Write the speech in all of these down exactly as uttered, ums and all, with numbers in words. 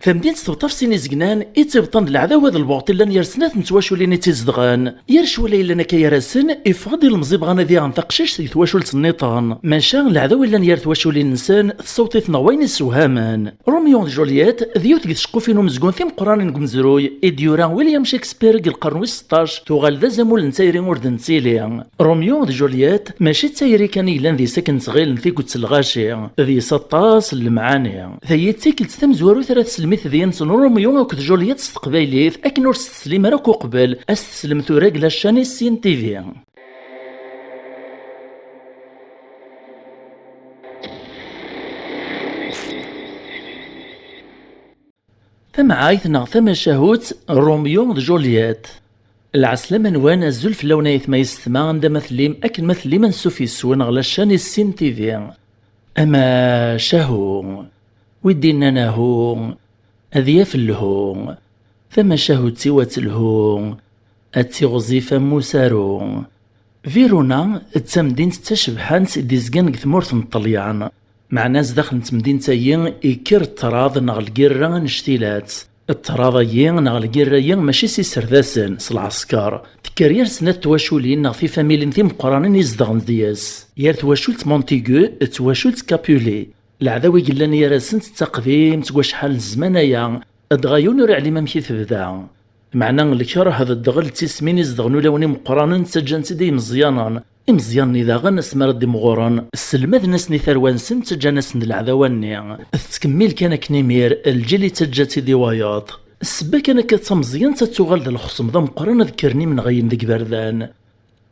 Tamdint teṭṭef sin izegnan i ttibṭan d leɛdawa d lbuɣt i llan yer snat n twaculin i tt-izedɣen. Yer ccwal ay yellan akka yer-asen, iffeɣ-d ilemẓi bɣan ad yaɣen taqcict deg twacult nniḍen. Maca leɛdawa yellan yer twaculin-nsen tessewṭ-iten ɣer wayen issewhamen. Romeo d Juliet d yiwet deg tceqqufin umezgun timeqqranin deg umezruy i d-yura William Shakespeare deg lqern wis seṭṭac, tuɣal d azamul n tayri ur d-nettili. Romeo d Juliet mačči d tayri kan i yellan deg-s akken ttɣilen tikkelt s lɣaci, deg-s aṭas n lemɛani. Tayi d tikkelt tamezwarut ara teslem i tedyant n Romeo akked Juliet s teqbaylit, akken ur s-teslim ara akk uqbel, a s-teslem tura deg la chaîne Issin T V. Tamɛayt neɣ tamacahut, Romeo d Juliet. Lɛeslama-nwen, azul fell-awen ay atma yessetma, anda ma tellim, akken ma tellim, ansuf yes-wen ɣer la chaîne Issin T V. Amacahu, wi d-innan ahu, ad yaf lhu, tamacahut-iw ad telhu, ad tiɣzif am usaru. Verona d tamdint d tacebḥant i d-izgan deg tmurt n Ṭṭelyan. Meɛna zdaxel n temdint-ayi ikker ṭṭrad neɣ lgirra annect-ilat. Ṭṭrad-ayi neɣ lgirra-yi mačči s iserdasen, s lɛesker. Tekker yer snat twaculin neɣ tifamilin timeqqranin izedɣen deg-s. Yer twacult Montaigu d twacult Capulet. Leɛdawa i yellan yer-asent d taqdimt deg wacḥal n zzman aya, dɣa yiwen ur iɛlim amek i tebda. Meɛna lkerh d ddɣel d tismin izedɣen ulawen imeqqranen ttaǧǧan-tt-id i yimeẓyanen. Imeẓyanen-nni daɣen asmi ara d-imɣuren, sselmaden-asen i tarwa-nsen, ttaǧǧan-asen-d leɛdawa-nni. Tettkemmil kan akken imir, lǧil ittaǧǧa-tt-id i wayeḍ. Ssebba kan akka d tameẓyant ad tuɣal d lexṣem d ameqqran ad kkren imenɣiyen deg iberdan.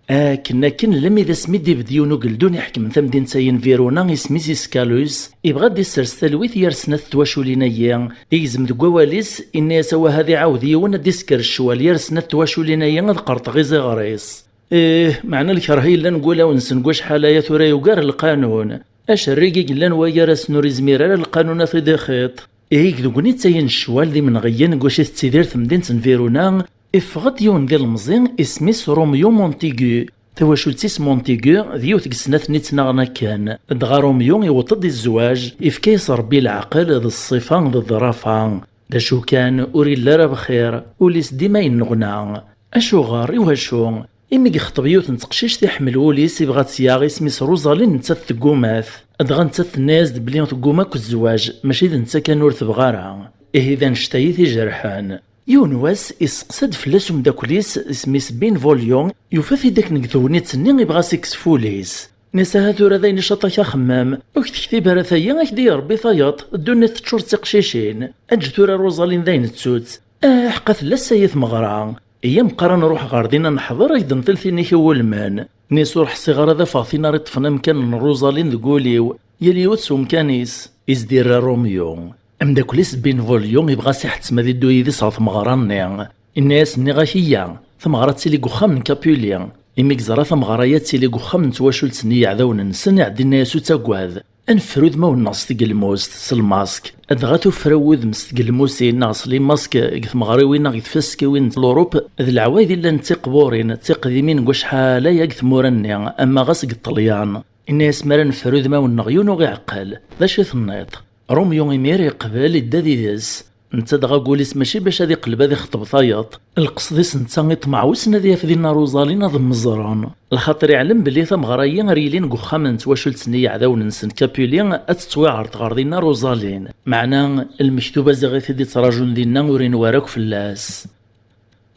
Akken akken, lemmi d asmi d-ibedd yiwen ugeldun iḥekmen tamdint-ayi n Verona, isem-is Iscalus, ibɣa ad d-issers talwit yer snat twaculin-ayi, igzem deg wawal-is, inna-yas: "Awah, ad iɛawed yiwen ad d-isker ccwal yer snat twaculin-ayi, ad qerṭeɣ iziɣer-is." Ih, meɛna lkerh yellan deg wulawen-nsen deg wacḥal aya tura yugar lqanun. Acerrig i yellan wa gar-asen ur izmir ara lqanun ad t-id-ixiṭ. Ihi deg ugnit-ayi n ccwal d imenɣiyen deg wacu i tettidir temdint n Verona, iffeɣ-d yiwen d ilemẓi, isem-is Romeo Montaigu. Tawacult-is Montaigu d yiwet deg snat-nni ttnaɣen akken. Dɣa Romeo iweṭ-d i zzwaǧ, ifka-yas Rebbi leɛqel d ṣṣifa d ḍḍrafa. D acu kan, ur illi ara bxir, ul-is dima yennuɣna. Acuɣer? Iwacu? Imi yexṭeb yiwet n teqcict iḥemmel wul-is, ibɣa ad tt-yaɣ, isem-is Rosaline, nettat tegguma-t. Dɣa nettat tenna-yas-d belli tegguma akk zzwaǧ, mačči d netta kan ur tebɣa ara. Ihi d annect-a i t-ijerḥen. Yiwen wass, isteqsa-d fell-as umeddakel-is, isem-is Benvolio, yufa-t-id akken deg tegnit-nni, ibɣa a s-ikkes f wul-is. Nna-yas: "Aha tura d ayen icaṭ-ak axemmem, ur k-tektib ara tayi, ad k-d-irebbi tayeḍ, ddunit teččur d tiqcicin. Eǧǧ tura Rosaline d ayen tt-tut." "Ah, ḥqa tella-s ay tmeɣra. Iyya meqqar ad nruḥ ɣer din ad neḥḍer, ad k-d-nṭil tin i k-iwulmen." Nna-yas: "Ur ḥṣiɣ ara ad afeɣ tin ara iṭṭfen amkan n Rosaline deg wul-iw, yal yiwet s umkan-is." I s-d-irra Romeo. Ameddakel-is Benvolio ibɣa a s-iḥettem ad iddu yid-s ɣer tmeɣra-nni. Inna-yas: "Nniɣ-ak iyya, tameɣra ad tili deg uxxam n Capulet." Imi yeẓra tameɣra-ya ad tili deg uxxam n twacult-nni n yiɛdawen-nsen, iɛedda inna-yas: "Ur ttagad, ad neffer udmawen-nneɣ s tgelmust, s lmask, dɣa tufra n wudem s tgelmusin neɣ s limask deg tmeɣriwin neɣ deg tfaskiwin n Lurup, d leɛwayed i llan d tiqburin, d tiqdimin deg wacḥal aya deg tmura-nni, ama ɣas deg Ṭṭelyan." Inna-yas: "Mi ara neffer udmawen-nneɣ yiwen ur iɛeqqel, d acu i tenniḍ?" Romeo imir iqbel, idda did-s. Netta dɣa deg wul-is mačči bac ad iqleb ad ixṭeb tayeḍ. Lqesd-is netta iṭmeɛ wissen ad yaf dinna Rosaline ad mmeẓren. Lxaṭer iɛlem belli tameɣra-yi ar yilin deg uxxam n twacult-nni n yiɛdawen-nsen Capulet ad tettwiɛreḍ ɣer dinna Rosaline. Meɛna lmektub aziɣ i t-id-ittraǧun dinna ur inewwar akk fell-as.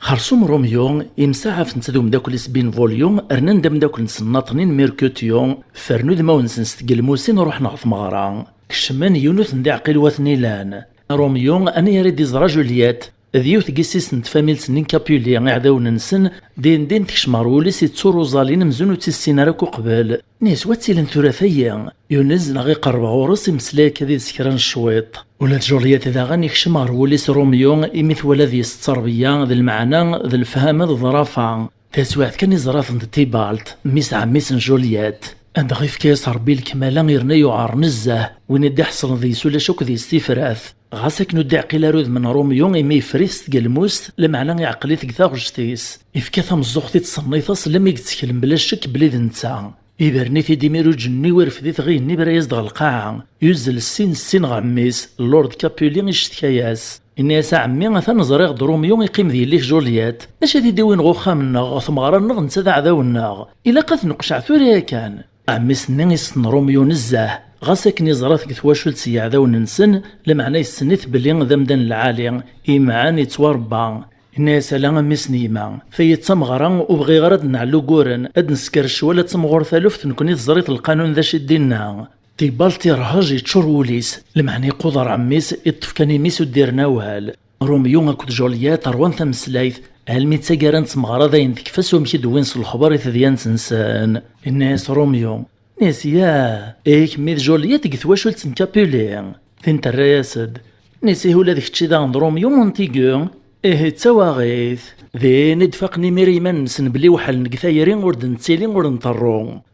Xersum Romeo, imsaɛaf netta d umeddakel-is Benvolio, rnan-d ameddakel-nsen Naṭnin Mercutio, ffren udmawen-nsen s tgelmusin, ruḥen ɣer tmeɣra. Kecmen, yiwen ur ten-d-iɛqil wa ten-ilan. Romeo, anayer i d-iẓra Juliet, d yiwet n yessi-s n tfamilt-nni n Capulet, iɛdawen-nsen, din din tekcem ɣer wul-is, ittu Rosaline amzun ur tt-issin ara akk uqbel. Nna-yas: "Wa ttilin tura tayi?" Yunez neɣ iqerreb ɣur-s, imeslay akka did-s kra n cwiṭ. Ula d Juliet daɣen ikcem ɣer wul-is Romeo, imi twala deg-s tterbiya, d lmeɛna, d lefhama, d ḍrafa. Taswiɛt kan iẓra-ten d Tibalt, mmi-s ɛemmi-s n Juliet. Dɣa ifka-yas Rebbi lekmala, irna yuɛer nezzeh, win i d-iḥeṣlen deg-s ulac akk deg-s tifrat. Ɣas akken ur d-iɛqil ara udem n Romeo imi yeffer-it s tgelmust, lameɛna iɛqel-it deg taɣect-is. Ifka tameẓẓuɣt i tṣenniṭ-as, lammi yettkel mebla ccek belli d netta. Ibren-it-id imir ujenniw, irfed-it ɣi-, yenna ibra-yas-d ɣer lqaɛa. Yuzzel ssin ssin ɣer mmi-s, Lord Capulli icettka-yas. Inna-yas: "A ɛemmi, atan ẓriɣ-d Romeo iqqim d yelli-k Juliet. D acu ad t-id-iwin ɣer uxxam-nneɣ, ɣer tmeɣra-nneɣ, netta d aɛdaw-nneɣ? Ilaq ad t-neqceɛ tura yakan." Ɛemmi-s-nni issen Romeo nezzeh, ɣas akken iẓra-t deg twacult s yiɛdawen-nsen, lameɛna yessen-it belli d amdan lɛali, imɛan, yettwarebba. Inna-yas: "Ala a mmi-s n yemma, tayi d tameɣra, ur bɣiɣ ara ad d-nɛellu uguren, ad d-nesker ccwal, ad temɣur taluft, nekkni teẓriḍ lqanun d acu i d-inna." Tibalt irhej, yeččur wul-is, lameɛna iquder ɛemmi-s, iṭṭef kan imi-s ur d-irn awal. Romeo akked Juliet ṛwan tameslayt, almi d taggara n tmeɣra dayen tekfa s wamek i d-wwin s lexbar i tedyant-nsen. Inna-yas Romeo, inna-yas: "Yah, ihi kemmi d Juliet deg twacult n Capulli?" Tin terra-yas-d, inna-yas: "Ihi ula d kečči daɣen d Romeo Montagu?" Ihi d tawaɣit. Din i d-faqen imir i yiman-nsen belli weḥlen deg tayri, ur d-nettili ur nṭerru.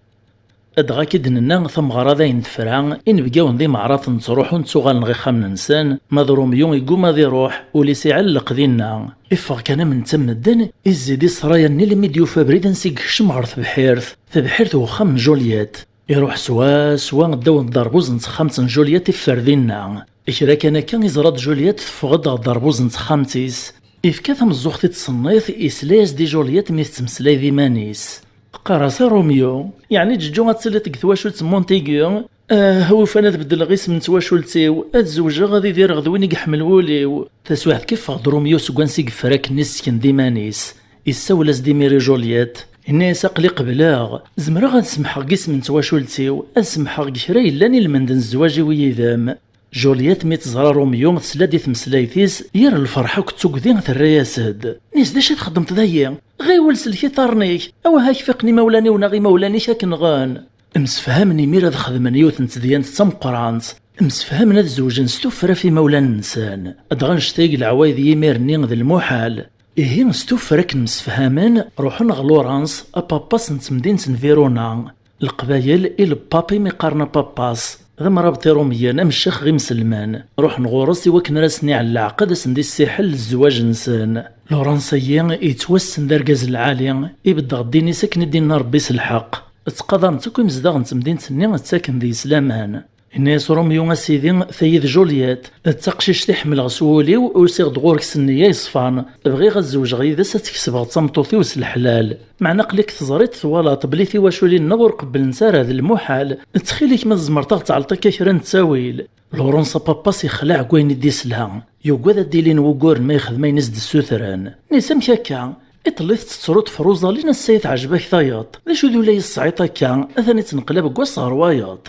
Dɣa akka i d-nenna, tameɣra dayen tefra, inebgawen d imeɛraten ttruḥun ttuɣalen ɣer ixxamen-nsen, ma d Romeo iguma ad iruḥ, ul-is iɛelleq dinna. Iffeɣ kan am netta n medden, izzi-d iṣṣray-nni almi d-yufa abrid ansi yekcem ɣer tebḥirt, tebḥirt n uxxam n Juliet. Iruḥ swaswa ddaw n dderbuz n texxamt n Juliet, iffer dinna. Kra kan akka, iẓra-d Juliet teffeɣ-d ɣer dderbuz n texxamt-is. Ifka tameẓẓuɣt i tṣenniṭ, isla-yas-d i Juliet mi tettmeslay d iman-is. Teqqar-as: "A Romeo, yeɛni ǧeǧǧu ad tiliḍ deg twacult n Montagu? Ah, ufan ad beddleɣ isem n twacult-iw, ad zewǧeɣ, ad idireɣ d win i iḥemmel wul-iw." Taswiɛt kan iffeɣ-d Romeo seg wansi i yeffer akken issken-d iman-is. Issawel-as-d imir i Juliet. Inna-yas: "Aql-i qebleɣ. Zemreɣ ad semḥeɣ deg isem n twacult-iw, ad semḥeɣ deg kra yellan i lmend n zzwaǧ-iw yid-m." Juliet mi teẓra Romeo, tesla-d i tmeslayt-is, yir lferḥ akked tugdi terra-yas-d. Inna-yas: "D acu i txeddmeḍ dayi? Ɣiwel, sellek iḍarren-ik, awah ad k-faqen imawlan-iw neɣ imawlan-ik ad k-nɣen." Msefhamen imir ad xedmen yiwet n tedyant d tameqqrant. Msefhamen ad zewǧen s tuffra ɣef imawlan-nsen. Dɣa annect-a i leɛwayed yimir-nni d lmuḥal. Ihi s tuffra akken msefhamen, ruḥen ɣer Lawrence, apapas n temdint n Verona. Leqbayel i lepap imi qqaren apapas, d amrabeṭ irumyen, am ccix ɣer imeslmen. Ruḥen ɣur-s i wakken ara sen-iɛell leɛqed, ad sen-d-issiḥel zzwaǧ-nsen. Lawrence-agi yettwassen d argaz lɛali, ibeddeɣ ddin-is akken i d-inna Rebbi s lḥeqq. Ttqadaren-t akk imezdaɣ n temdint-nni, ttaken deg-s laman. Inna-yas Romeo: "A sidi, tayi d Juliet, d taqcict i ḥemmleɣ s wul-iw, usiɣ-d ɣur-k s nniya yeṣfan. Bɣiɣ ad zewǧeɣ yid-s, ad tt-kesbeɣ d tameṭṭut-iw s leḥlal. Meɛna aql-ik teẓriḍ, twalaḍ belli tiwaculin-nneɣ ur qebblent ara, d lmuḥal. Ttxil-k, ma tzemreḍ ad ɣ-tɛelleḍ akka kra n ttawil." Lawrence apapas ixleɛ deg wayen i d-isla. Yugad ad d-ilin wuguren ma yexdem ayen i s-d-ssutren. Inna-yas: "Amek akka? Iḍelli tettettruḍ ɣef Rosaline, ass-a teɛjeb-ak tayeḍ. D acu d ula yesseɛiḍ akka? Atan ittneqlab deg wass ɣer wayeḍ."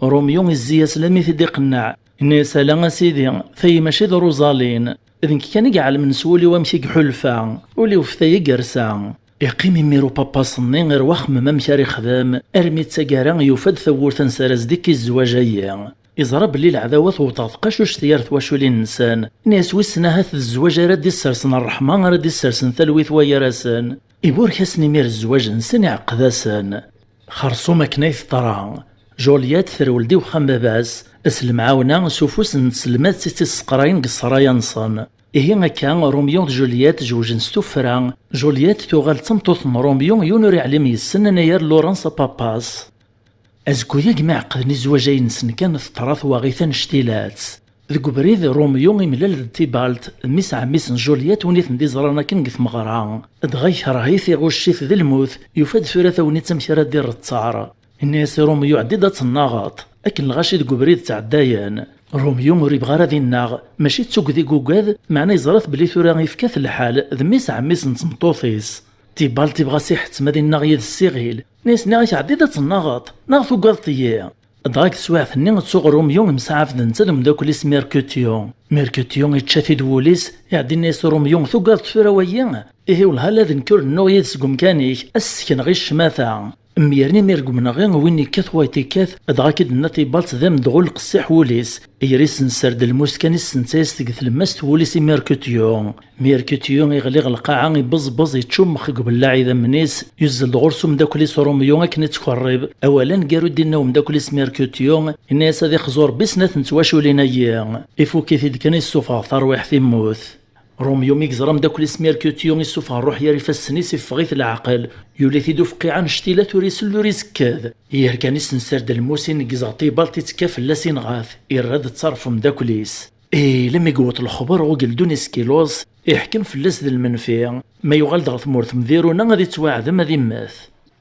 Romeo izzi-yas lammi t-id-iqenneɛ. Inna-yas: "Ala a sidi, tayi mačči d Rosaline. D nekk kan i iɛelmen s wul-iw amek i iḥulfa. Ul-iw f tayi i yersa." Iqqim imir upapas-nni, irwa axemmem amek ara ixdem, armi d taggara yufa-d tawwurt ansi ara s-d-ikki zzwaǧ-ayi. Iẓra belli leɛdawa tewteɣ tqacuct gar twaculin-nsen. Inna-yas: "Wissen ahat d zzwaǧ ara d-issersen ṛṛeḥma, ara d-issersen talwit wayar-asen." Iburek-asen imir zzwaǧ-nsen, iɛeqqed-asen. Xerṣum akken ay teḍra. Juliet terwel-d i wexxam baba-s, s lemɛawna s ufus n tselmadt i tt-isseqrayen deg ssṛaya-nsen. Ihi akka, Romeo d Juliet jewjen s tuffra. Juliet tuɣal d tameṭṭut n Romeo, yiwen ur iɛlim yes-sen, anayer Lawrence apapas. Azekka-agi mi ɛeqqden i zzwaǧ-nsen kan, teḍra twaɣit annect-ilat. Deg ubrid, Romeo imlal d Tibalt, d mmi-s n ɛemmi-s n Juliet, win i ten-d-iẓran akken deg tmeɣra. Dɣa ikreh-it, iɣucc-it d lmut, yufa-d tura tagnit amek ara d-iretter. Inna-yas i Romeo: "Ɛeddi-d ad tennaɣeḍ." Akken lɣaci deg ubrid ttɛeddayen. Romeo ur yebɣi ara ad innaɣ, mačči d tugdi i yugad, meɛna yeẓra-t belli tura ifka-t lḥal, d mmi-s n ɛemmi-s n tmeṭṭut-is. Tibalt ibɣa s iḥettem ad innaɣ yid-s s iɣil. Inna-yas: "Nniɣ-ak ɛeddi-d ad tennaɣeḍ, neɣ tugadeḍ-iyi?" Dɣa deg teswiɛt-nni, ttuɣ Romeo msaɛafden-t d umeddakel-is Mercutio. Mercutio ičča-t-id wul-is, iɛeddi inna-yas i Romeo: "Tugadeḍ tura wagi? Ihi wellah ala d nekk ur nennuɣ yid-s deg umkan-ik, ad s-sekneɣ i ccmata." Myeren imir deg umenɣi, win ikkat wayeḍ ikkat, dɣa akka d-tenna Tibalt d amedɣul qessiḥ wul-is. Ger-is n sser d lmus kan i s-senta-yas deg tlemmast wul-is i Mercutio. Mercutio iɣli ɣer lqaɛa, ibeẓbeẓ, iččummex deg ubellaɛ idammen-is, yuzzel-d ɣur-s umeddakel-is Romeo akken ittkerrib. Awal aneggaru i d-inna umeddakel-is Mercutio, inna-yas: "Ad ixzu Rebbi snat n twaculin-agi." Ifuk-it-id kan, issufeɣ tarwiḥt, immut. Romeo mi yeẓra ameddakel-is Mercutio isuffeɣ ṛṛuḥ gar ifassen-is, iffeɣ-it leɛqel. Yuli-t-id ufqiɛ annect-ila, ur isell ur izekked. Yerkan isenser-d lmus, ineggez ɣer tibalt, ittekka fell-as, inɣa-t, irra-d ttaṛef umeddakel-is. Ih, lemmi yewweḍ lexber ɣer ugeldun Iskilos, iḥkem fell-as d lmenfi. Ma yuɣal-d ɣer tmurt n Verona, ad ittwaɛdem, ad immet.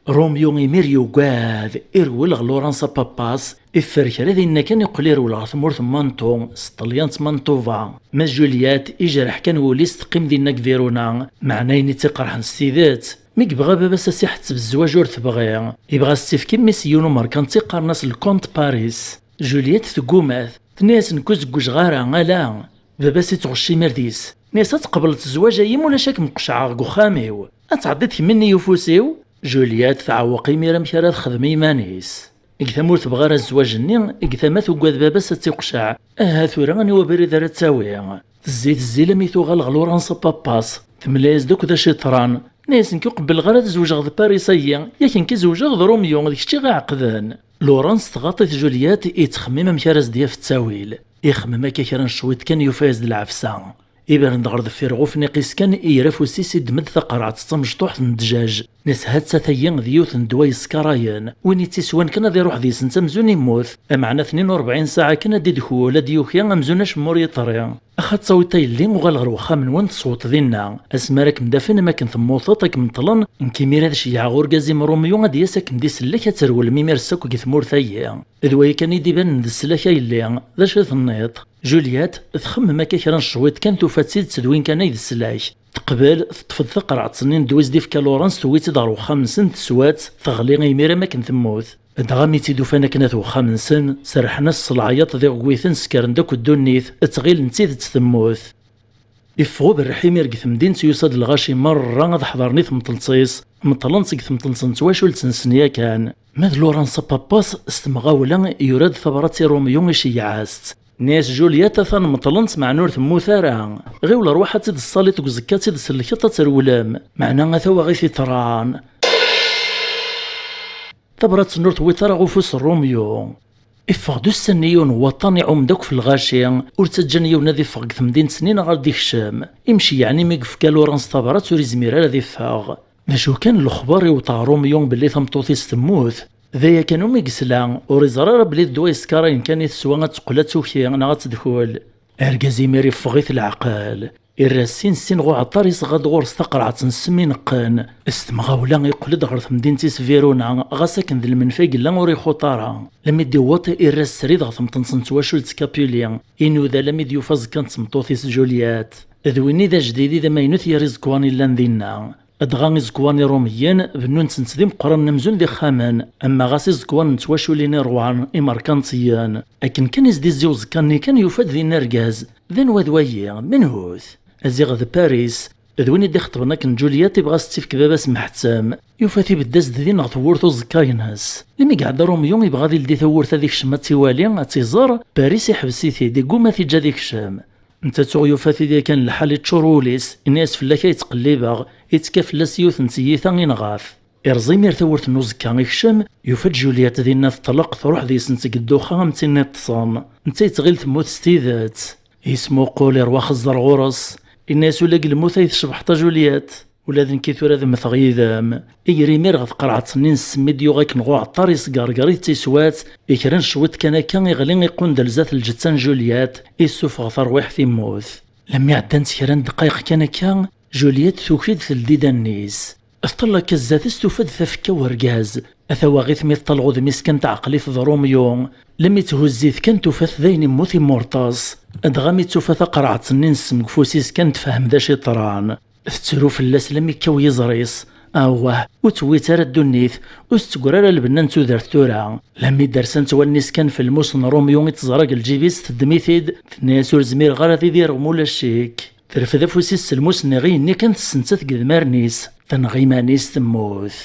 Romeo imir yugad, irwel ɣer Laurence Pappas, iffer kra dinna kan, iqqel irwel ɣer tmurt n Manto, s tṭelyant Mantoba. Ma d Juliette, ijreḥ kan wul-is, teqqim dinna deg Verona, meɛna ayen i tt-iqerḥen s tidet, mi yebɣa baba-s ad s-iḥetteb zzwaǧ ur tebɣi, ibɣa ad s-tt-ifk i mmi-s, yiwen umerkanti qqaren-as Lkont Paris. Juliette tegguma-t, tenna-yas: "Nekk ur zewwǧeɣ ara, ala." Baba-s ittɣecci imir deg-s. Nni-as: "Ad tqebleḍ zzwaǧ-ayi, ma ulac ad kem-qecɛeɣ deg uxxam-iw. Ad tɛeddiḍ kemmini i ufus-iw?" Juliette tɛewweq imir amek ara texdem i yiman-is. Deg tama ur tebɣi ara zzwaǧ-nni, deg tama tugad baba-s ad tt-iqceɛ. Aha tura, aniwa abrid ara tawi? Tezzi, tezzi, lammi tuɣal ɣer Laurence Pappas. Temla-yas-d akk d acu yeḍran. Tenna-yas: "Nekk ur qebbleɣ ara ad zewǧeɣ d Paris-ayi, yak nekk i zewǧeɣ d Romeo, d kečč i ɣ-iɛeqden." Laurence tɣaḍ-it Juliette, ittxemmim amek ara s-d-yaf ttawil. Ixemmem akka kra n cwiṭ kan, yufa-yas-d lɛefsa. Ibren-d ɣer deffir ɣef ufniq-is kan, ira afus-is, iddem-d taqerɛet d tamecṭuḥt n ddjaj. Nni-as: "Ha-tt-a tayi d yiwet n ddwa yeskarayen. Win i tt-iswan kan ad iruḥ deg-sent amzun immut. Ameɛna tnin u rebɛin ssaɛa kan ad d-idek wul, ad d-yuki amzun acemma ur yeḍri. Ax ad tawiḍ a yelli, uɣal ɣer wexxam-nwen, tesweḍ dinna. Asmi ara kem-d-afen, am akken temmuteḍ, ad kem-ṭṭlen, nekk imir ad ceyyɛeɣ urgaz-im Romeo, ad d-yas ad kem-d-isellek, ad trewlem imir-s akk deg tmurt-ayi." D waya kan i d-ibanen d sslak a yelli. D acu i tenniḍ? Juliette txemmem akka kra n cwiṭ kan, tufa d tidet d win kan ay d sslak. Teqbel, teṭṭef-d taqerɛet-nni n ddwa i s-d-ifka Laurence, tewwi-tt-id ɣer wexxam-nsen, teswa-tt, teɣli imir am akken temmut. Dɣa mi tt-id-ufan akken at wexxam-nsen, serrḥen-as s leɛyaḍ d iɣewwiten, sekren-d akk ddunit, ttɣilen d tidet temmut. Iffeɣ uberreḥ imir deg temdint, yusa-d lɣaci merra ad ḥeḍren i tmeṭṭelt-is, meṭṭlen-tt deg tmeṭṭelt n twacult-nsen yakan. Ma d Laurence Pappas, s temɣawla, yura-d tabrat i Romeo, iceyyeɛ-as-tt. Nni-as: "Juliette, atan meṭṭlen-tt, meɛna ur temmut ara. Ɣiwel rwaḥ ad tt-id-tessaliḍ deg uẓekka, ad tt-id-tsellkeḍ ad trewlem, meɛna ata waɣ-it iṭran." Tabrat-nni ur tewwiḍ ara ɣef ufus n Romeo. Iffeɣ-d ussan-nni yiwen n waṭṭan, iɛum-d akk f lɣaci, ur ttaǧǧan yiwen ad iffeɣ deg temdint-nni neɣ ad d-ikcem. Imceyyeɛen imi yefka Laurence tabrat ur izmir ara ad iffeɣ. D acu kan, lexbar iweṭ ɣer Romeo belli tameṭṭut-is temmut. D aya kan umi yesla, ur iẓri ara belli d ddwa yeskarayen kan i teswa ad teqqel ad tuki neɣ ad tedkul. Argaz imir iffeɣ-it leɛqel. Irra sin sin ɣer uɛeṭṭar, isɣa-d ɣur-s taqerɛet n ssem ineqqen. S temɣawla, iqqel-d ɣer temdint-is Verona, ɣas akken d lmenfi i yella ur ixuṭ ara. Lammi d-iwweḍ, irra srid ɣer temṭent n twacult Capuli, inuda lammi d-yufa aẓekka n tmeṭṭut-is Juliette. D win i d ajdid i d amaynut gar iẓekwan yellan dinna. Dɣa iẓekwan iṛumiyen bennun-tent d imeqqranen amzun d ixxamen, ama ɣas iẓekwan n twaculin iṛwan imerkantiyen. Akken kan i s-d-izzi uẓekka-nni kan, yufa-d din argaz. D anwa d wayi? Menhu-t? Ziɣ d Paris. D win i d-ixeṭben akken Juliet ibɣa s-tt-ifk baba-s meḥttem. Yufa-t ibedd-as-d din ɣer tewwurt uẓekka-ines. Imi iɛedda Romeo ibɣa ad ildi tawwurt ad ikcem ad tt-iwali, ad tt-iẓer, Paris iḥbes-it-id, igumma ad t-iǧǧ ad ikcem. Netta tuɣ yufa-t-id yakan lḥal iččur wul-is, ini-as fell-ak ay ttqellibeɣ, ittekka fell-as yiwet n tyita inɣa-t. Irẓ imir tawwurt n uẓekka ikcem, yufa-d Juliet dinna teṭleq, truḥ deg-sent deg dduxa am tin iṭṭsen. Netta yettɣil temmut s tidet. Yesmuqul, iṛwa axeẓẓer ɣur-s, ini-as ula deg lmut ay tcebḥeḍ a Juliet. Ula d nekki tura ad mmteɣ yid-m. Iger imir ɣer tqerɛet-nni n ssem i d-yuɣ akken ɣer uɛeṭṭar, yesgerger-it, iswa-t, i kra n cwiṭ kan akka iɣli iqqundel zdat lǧetta n Juliet, issufeɣ tarwiḥt, immut. Lammi ɛeddant kra n ddqayeq kan akka, Juliet tuki-d, teldi-d allen-is. Tṭall akka zdat-s, tufa-d tafekka n urgaz. A tawaɣit mi tṭall ɣ udem-is kan, teɛqel-it d Romeo. Lammi thuzz-it kan, tufa-t d ayen immut, immurṭes. Dɣa mi tufa taqerɛet-nni n ssem deg ufus-is kan, tefhem d acu yeḍran. Tettru fell-as lammi yekkaw yiẓri-s. Awah, ur tewwit ara ddunit, ur tettgger ara lbenna n tudert tura. Lammi d-rsant wallen-is kan f lmus n Romeo i teẓra deg lǧib-is, teddem-it-id, tenna-yas ur zmireɣ ara ad idireɣ ma ulac-ik. Terfed afus-is s lmus-nni, iɣi-nni kan tessentat deg idmaren-is, tenɣa iman-is, temmut.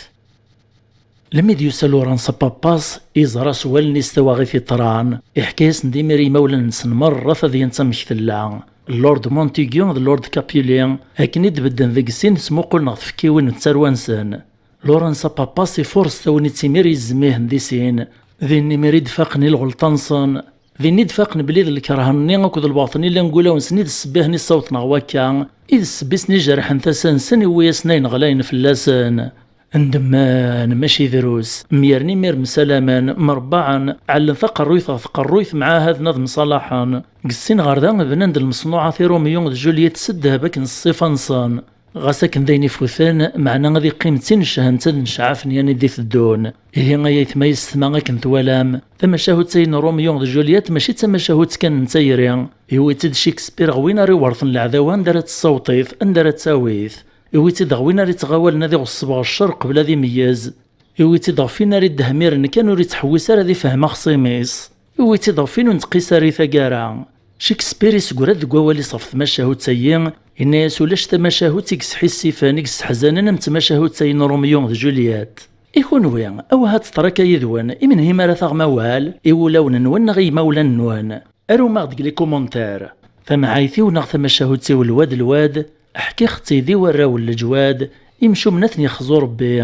Lammi d-yusa Laurence Pappas, iẓra s wallen-is tawaɣit yeḍran, iḥka-yasen-d imir i yimawlan-nsen merra tadyant amek tella. Lord Montagu d Lord Capulet, akken i d-bedden deg sin, smuqulen ɣer tfekkiwin d tarwa-nsen. Laurence Pappas ifuṛes tagnit imir yezzem-ihen di sin. Din imir i d-faqen i lɣelṭa-nsen. Din i d-faqen belli d lkerh-nni akked lbaṭel i llan deg wulawen-nsen i d ssebba-nni ssawḍen ɣer wakka, i d ssebba i sen-ijerḥen tasa-nsen, iwwi-yasen ayen ɣlayen fell-asen. Ndemmen, mačči drus, myaren imir msalamen, mrebbaɛen, ɛellen taqerruyt ɣer tqerruyt, mɛahaden ad mṣalaḥen. Deg sin ɣer da, bnan-d lmeṣnuɛat i Romeo d Juliet s ddheb akken s ṣṣifa-nsen. Ɣas akken d ayen ifuten, meɛna ad iqqim d tin ncehhent ad ncɛafen yan i d-iteddun. Ihi ay aytma yessetma akken twalam, tamacahut-ayi n Romeo d Juliet mačči d tamacahut kan n tayri. Iwwi-tt-id Shakespeare ɣer win ara iwerten leɛdawa anda ara tessawṭit, anda ara tt-awit. Iwwi-tt-id ɣer win ara ittɣawalen ad iɣeṣṣeb ɣer ccer qbel ad imeyyez. Iwwi-tt-id ɣef win ara iddehmiren kan ur ittḥewwis ara ad ifhem axṣim-is. Iwwi-tt-id ɣef win ur nettqis ara i taggara. Shakespeare iseggra-d deg wawal-is ɣef tmacahut-ayi, yenna-yas ulac tamacahut i yesḥissifen, i yesseḥzanen am tmacahut-ayi n Romeo d Juliet. I kunwi, awah ad teṭraka yid-wen, i menhi mi ara taɣem awal, i wulawen-nwen neɣ i yimawlan-nwen? Arum-aɣ-d deg les commentaires. Tamɛayt-iw neɣ tamacahut-iw lwad lwad, ḥkiɣ-tt-id i warraw n leǧwad, imcumen ad ten-ixzu Rebbi,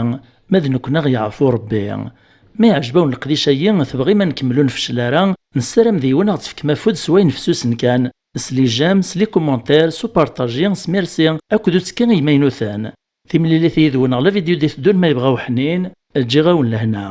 ma d nekkni ad ɣ-yeɛfu Rebbi. Ma iɛjeb-awen leqdic-ayi, tebɣim ad nkemmel ur nfeccel ara, nessaram d yiwen ad ɣ-tefkem afud s wayen fessusen kan, s les j'aime, s les commentaires, s upartaji, s merci, akked uttekki i yimaynuten. Timlilit yid-wen ɣer la vidéo d-iteddun ma yebɣa uḥnin, ǧǧiɣ-awen lehna.